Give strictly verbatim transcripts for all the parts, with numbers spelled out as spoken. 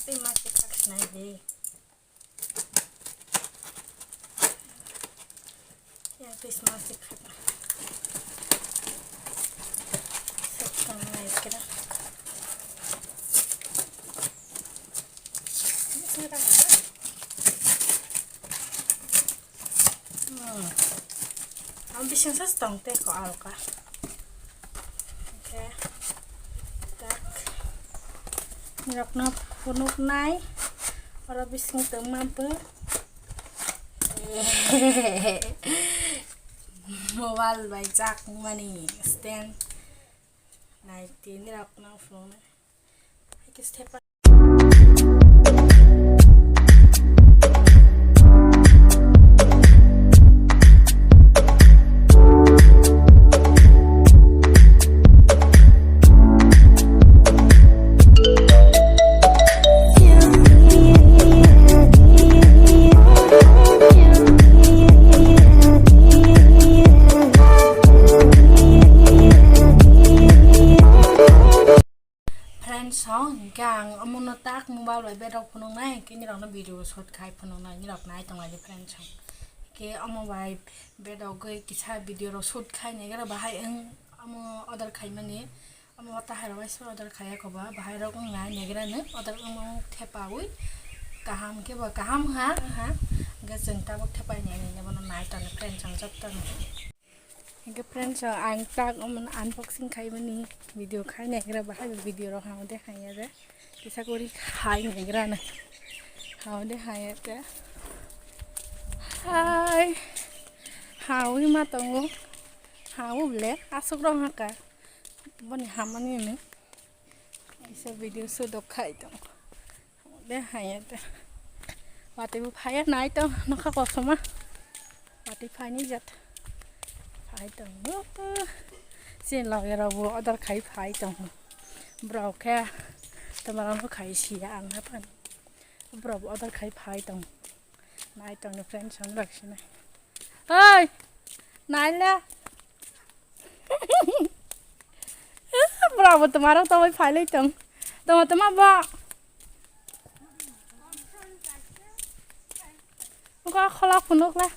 Tei ma se khak sinai de. Ya, tei ma se khak. Sek tang nai kira. Ini sini tak. Hmm. Ang bising sa stong te ko alka. Okay. Tak. Nirok na punuk nai. Oro bising tong mampu. Mobile bai chak mani stand. Nai ti nirok na phone. Hai ke step. Friends song, hingke ang omono tak mobile bai bedok phunuknai, hingke nirokno video shoot khai phunuknai, nirok nai tonglai di friends song. Hingke omo bai bedogoi kisa video rok shoot khai naigra bahai wng omo order khaimani, omo tahai rok bai se order khaiya koba, bahai rok wng nai naigra no order wngma thepaui kaham khe bo kaham ha, ha, hingke chwng tabuk thepai nai nai bono nai tongo friends song jotono. Hingke friends, ang tak omono unboxing khaimani video khai naigra bahai bo video rok hao de haiya de kisa gori khai naigra na hao de haiya de hai hao ma tongo hao ble asok rok haka boni hamani ni kisa video sudok khai tongo. De haiya de. Watwi bo phaiya nai tong nokha kosom ma. Watwi phaini jat. Phai tong bo. Chini loge rok bo order khai phai tong. Borok khe tomorrow no khai siya ang na phan. Borok bo order khai phai tong. Nai tong ni friends ang rok sini. Oi! Naila. Bra bo tomaro to bai phailai tong. Toma toma ba. Ko khola phunuk la.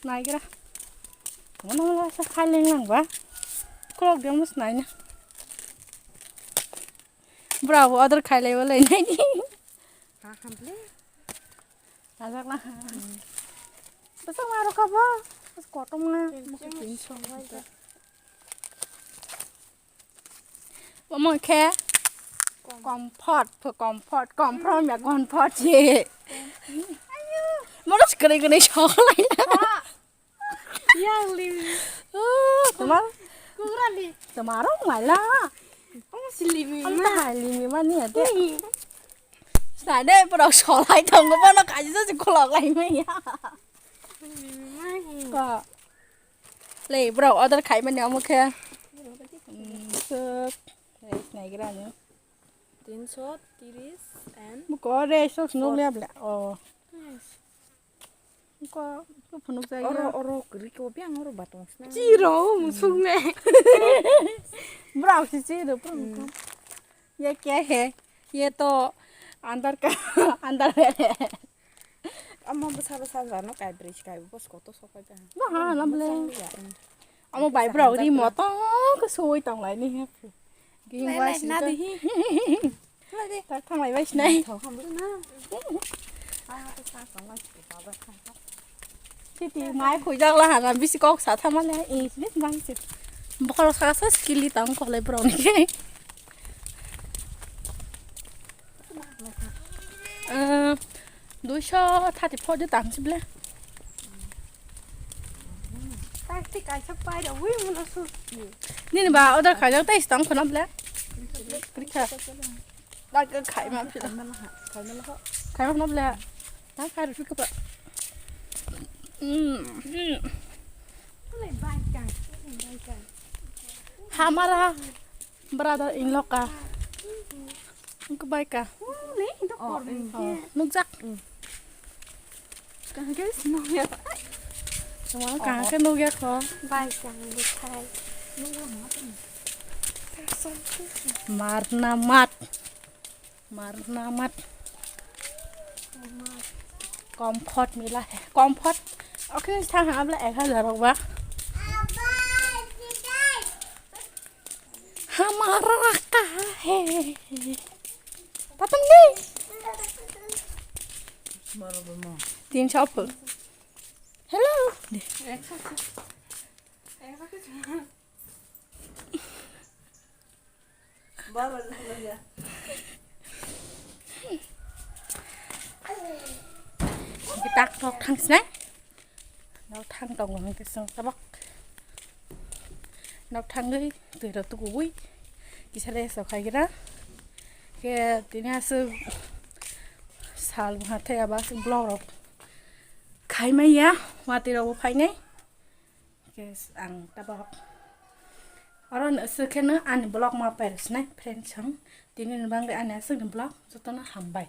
Naigra. Toma no la sa khaileng lang ba. Khulok de mus naina. Bra bo order khailai bo lai nai. Ha khamle. Ajak la. Bwswk ma rwkha bo? Bwswk kotorma. Tinso. Omo khe comfort, comfort, comfort ya comfort ye. Mono kwrwi kwrwi sokolai. Yang limi. Oh, tomar. Kugrali. Tomaro maila. Omo si limi. Ang ta hai limi mani ate. Sade pura solai tongo bono kaji sa si kolok lai maya. Limi mani. Ko. Le bro order khai mani omo khe. Hmm, suk. Rice naigra ni. Tinso tiris and. Ko rice sok nuk le bla. Oh. Yes. Ko, ko phunuk jai. Oro, oro, kwrwi ko, biang oro batong sna. Chiro, musuk ne. Brao si chiro, phunuk. Hmm. Ye kya hai? Ye to andar ka, andar hai. Amma bwsa bwsa jano kai bwrwi kai bwsko to sokai ba. Ba ha, lam le. Bwsa ya, hmm. Amo bai brao ri motong ko soi tong lai ni he. Ging lai, wa lai, si na to. Di hi. Lai di. Tak thang lai bai sinai. Thau kham na. Ah, to sa song lai. Titi mai khujak la hana bisi kok sa thama le. Eh, sini bang si. Bokol sa sa skili tang kok lai brao ni. Eh, duiso thirty four de tang si ble. Tak tik kaisa pai da wi mo na su. Nini ba order khaijak tei stang khona ble. Prikha. Dak khai ma phi. Khai ma khona ble. Dak khai ru ka pa. Mm. Hamara brother in law ka. Ang ka bai ka. Oh, nukjak. Kaham khe swnam ya. Tamo kaham khe nukya kho. Bai kaham bwthai. Marna mat. Marna mat. Comfort mila hai. Comfort. Oke, thang abla ek hazar rok ba. Hamara kaha hai. Tatam ni. Tin sop. Hello. Tak nok thang sinai. Nok thang tong hong kisang tabak. Nok thang dei tui rok tuku ui. Kisa le so khai gira. Ke tini asu sal bha thai aba asu blog rok. Khai mai ya, wati rok bo phai nai. Ke ang tabok. Oro no aswk khe no ani vlog ma pairwk sinai friends song. Tini ni bangwi ani aswk ni vlog jotono hambai.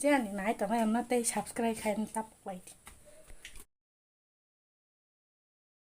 Je ani nai tongo emno tei subscribe khai no tabok lai di.